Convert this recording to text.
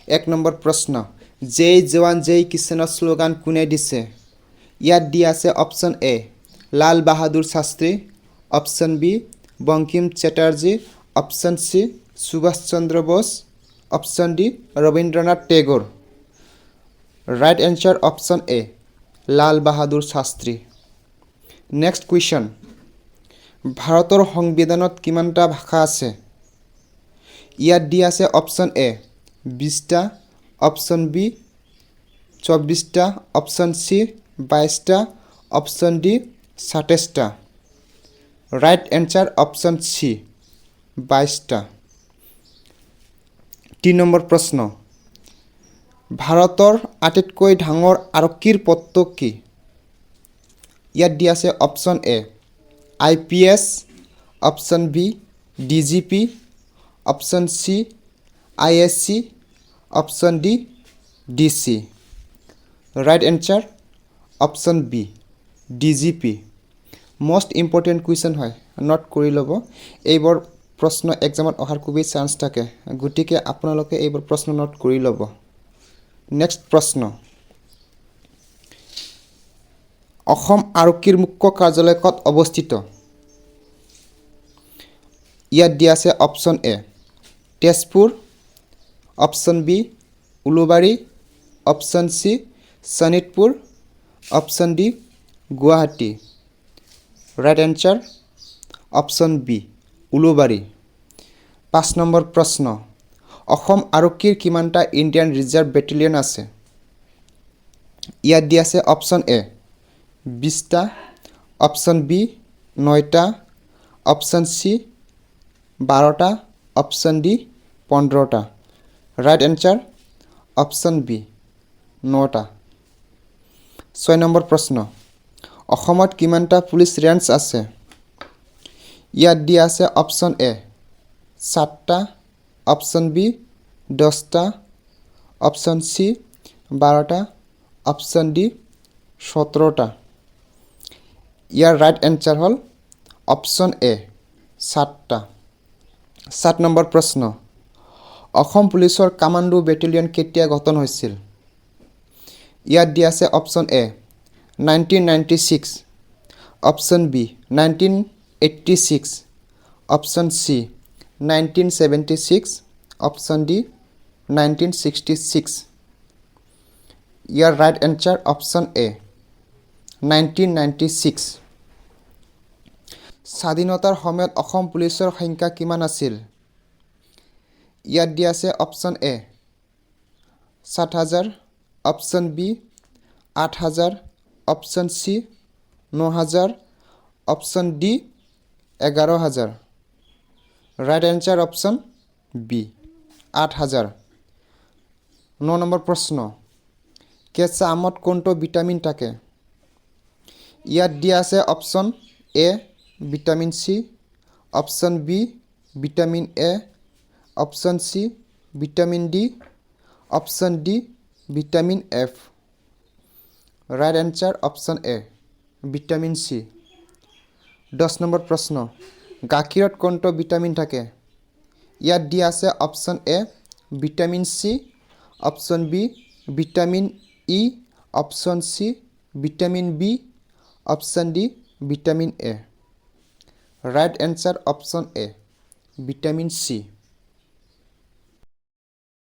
1 number প্ৰশ্ন, জয় জোৱান জয় কিষাণৰ slogan কোনে দিছে? ইয়াত দিয়া আছে option A Lal Bahadur Shastri, option B Bankim Chatterjee, option C Subhash Chandra Bose, option D Rabindranath Tagore. Right answer option A Lal Bahadur Shastri. Next question, ভাৰতৰ সংবিধানত কিমানটা ভাষা আছে? ইয়াত দিয়া আছে অপশ্যন এ 20টা, অপশ্যন বি 24টা, অপশ্যন চি 22টা, অপশ্যন ডি 27টা। ৰাইট এনচাৰ অপশ্যন চি 22টা। 3 নম্বৰ প্ৰশ্ন, ভাৰতৰ আটাইতকৈ ডাঙৰ আৰক্ষীৰ পদটো কি? ইয়াত দিয়া আছে option A IPS, option B DGP, option C ISC, option D DC. Right answer option B DGP. Most important question হয়, নোট কৰি ল'ব। এইবোৰ প্ৰশ্ন এক্সামত অহাৰ খুবেই চান্স থাকে, গতিকে আপোনালোকে এইবোৰ প্ৰশ্ন নোট কৰি ল'ব। নেক্সট প্ৰশ্ন, অসম আৰক্ষীৰ মুখ্য কাৰ্যালয় ক'ত অৱস্থিত? ইয়াত দিয়া আছে option A Tezpur, option B Ulubari, option C Sonitpur, option D Guwahati. Right answer option B Ulubari. 5 number প্ৰশ্ন, অসম আৰক্ষীৰ কিমানটা ইণ্ডিয়ান ৰিজাৰ্ভ বেটেলিয়ন আছে? ইয়াত দিয়া আছে অপশ্যন এ 20টা, অপশ্যন বি নয়টা, অপশ্যন চি 12টা, অপশ্যন ডি 15টা। ৰাইট এনচাৰ অপশ্যন বি নটা। 6 নম্বৰ প্ৰশ্ন, অসমত কিমানটা পুলিচ ৰেঞ্জ আছে? ইয়াত দিয়া আছে অপশ্যন এ সাতটা, অপশ্যন বি 10টা, অপশ্যন চি 12টা, অপশ্যন ডি 17টা। ইয়াৰ ৰাইট এনচাৰ হ'ল অপশ্যন এ সাতটা। 7 নম্বৰ প্ৰশ্ন, অসম পুলিচৰ কামাণ্ডো বেটেলিয়ন কেতিয়া গঠন হৈছিল? ইয়াত দিয়া আছে option A 1996, option B 1986, option C 1976, option D 1966। Year right answer option A 1996। স্বাধীনতাৰ সময়ত অসম পুলিচৰ সংখ্যা কিমান আছিল? ইয়াত দিয়া আছে option A 7000, option B 8000, option C 9000, option D 11,000। Right answer option B 8000। 9 number প্ৰশ্ন, কেঁচা আমত কোনটো ভিটামিন থাকে? ইয়াত দিয়া আছে option A vitamin C, option B vitamin A, option C vitamin D, option D vitamin F. Right answer option A vitamin C. 10 number প্ৰশ্ন, গাখীৰত কোনটো ভিটামিন থাকে? ইয়াত দিয়া আছে option A vitamin C, option B vitamin E, option C vitamin B, option D vitamin A. Right answer option A vitamin C.